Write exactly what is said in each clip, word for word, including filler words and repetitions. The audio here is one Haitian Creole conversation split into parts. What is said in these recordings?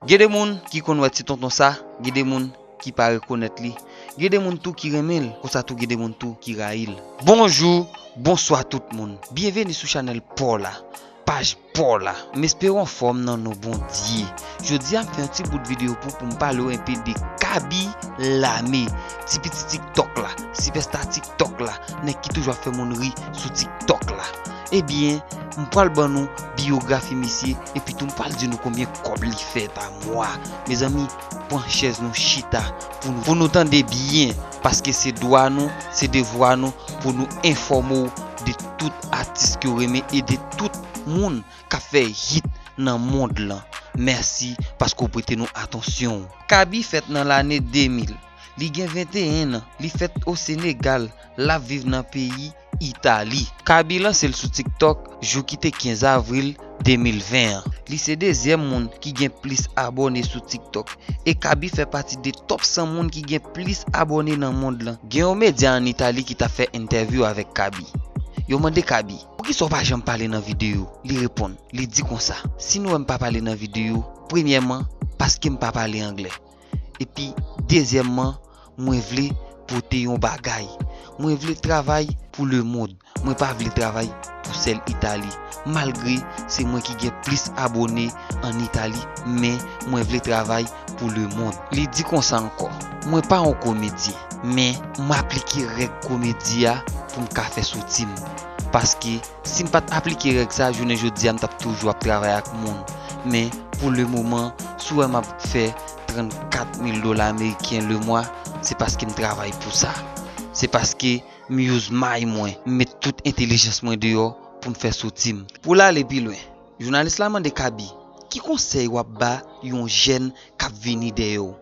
Gen de moun ki konn wè ti tonton sa, gen de moun ki pa rekonèt li, gen de moun tou ki renmen l, konsa tou gen de moun tou ki rayi l. Bonjou, bonswa tout moun. Byenveni sou chanèl pa w la, paj pa w la. M espere w anfòm nan non Bondye. Jodi a m fè yon ti bout videyo pou, pou m pale w enpe de Kaby Lame, ti piti TikTok la, sipèsta TikTok la, nèg ki toujou ap fè moun ri sou TikTok la. Ebyen, m pral ban nou biyografi misye, epi tou m pral di nou konbyen kòb li fè pa mwa. Mezanmi, pran chèz nou chita pou nou, pou nou tande byen, paske se dwa nou, se devwa nou pou nou enfòme w de tout atis ke w renmen e de tout moun k ap fè hit nan mond lan. Mèsi paske w prete nou atansyon w. Kaby fèt nan lane de mil. Li gen venteyen an. Li fèt o Senegal. L ap viv nan peyi Itali. Kaby lanse l sou TikTok jou ki te kenz avril de mil ven an. Li se dezyèm moun ki gen plis abòne sou TikTok. E Kaby fè pati de top san moun ki gen plis abòne nan mond lan. Gen yon medya ann Itali ki t ap fè entèvyou avèk Kaby. Yo mande Kaby, "Poukisa w pa janm pale nan videyo?" Li reponn, li di konsa, "Si nou wè m pa pale nan videyo, premyèman, paske m pa pale anglè. Epi, dezyèmman, mwen vle pote yon bagay. Mwen vle travay pou lemonn. Mwen pa vle travay pou sèl Itali." Malgre se mwen ki gen plis abòne ann Itali, men mwen vle travay pou lemonn. Li di konsa ankò, "Mwen pa yon komedyen, men m aplike règ komedi a pou m ka fè soti m. Paske si m pa t aplike règ sa, jounen jodi a m t ap toujou ap travay ak moun. Men pou lemoman, si w wè m ap fè trannkat mil dola ameriken lemwa, se paske m travay pou sa. Se paske m use may mwen, m met tout entèlijans mwen deyò pou m fè soti m." Pou l ale pi lwen, jounalis la mande Kaby, "Ki konsèy w ap ba yon jèn k ap vini dèyè w?"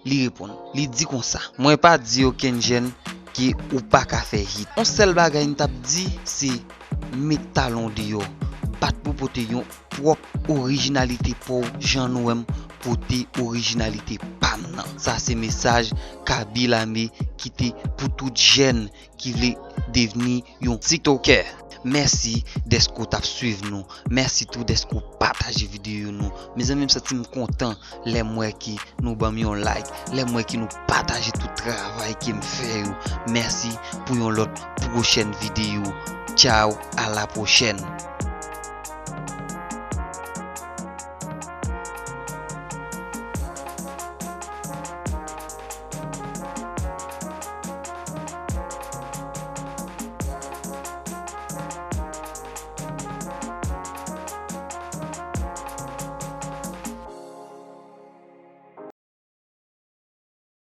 Li reponn, li di konsa, "Mwen pa di okenn jèn ke ou pa ka fè hit. Yon sèl bagay m t ap di, se met talon w deyò, bat pou pote yon pwòp orijinalite pa w, jan nou wè m pote orijinalite pa m nan." Sa se mesaj Kaby Lame kite pou tout jèn ki vle devni yon TikToker. Mèsi dèske w t ap swiv nou. Mèsi tou dèske w pataje videyo nou. Mezanmi, m santi m kontan lè m wè ke nou ban m yon like, lè m wè ke nou pataje tout travay ke m fè yo. Mèsi pou yon lòt pwochèn videyo. Tchaw, a la pwochèn.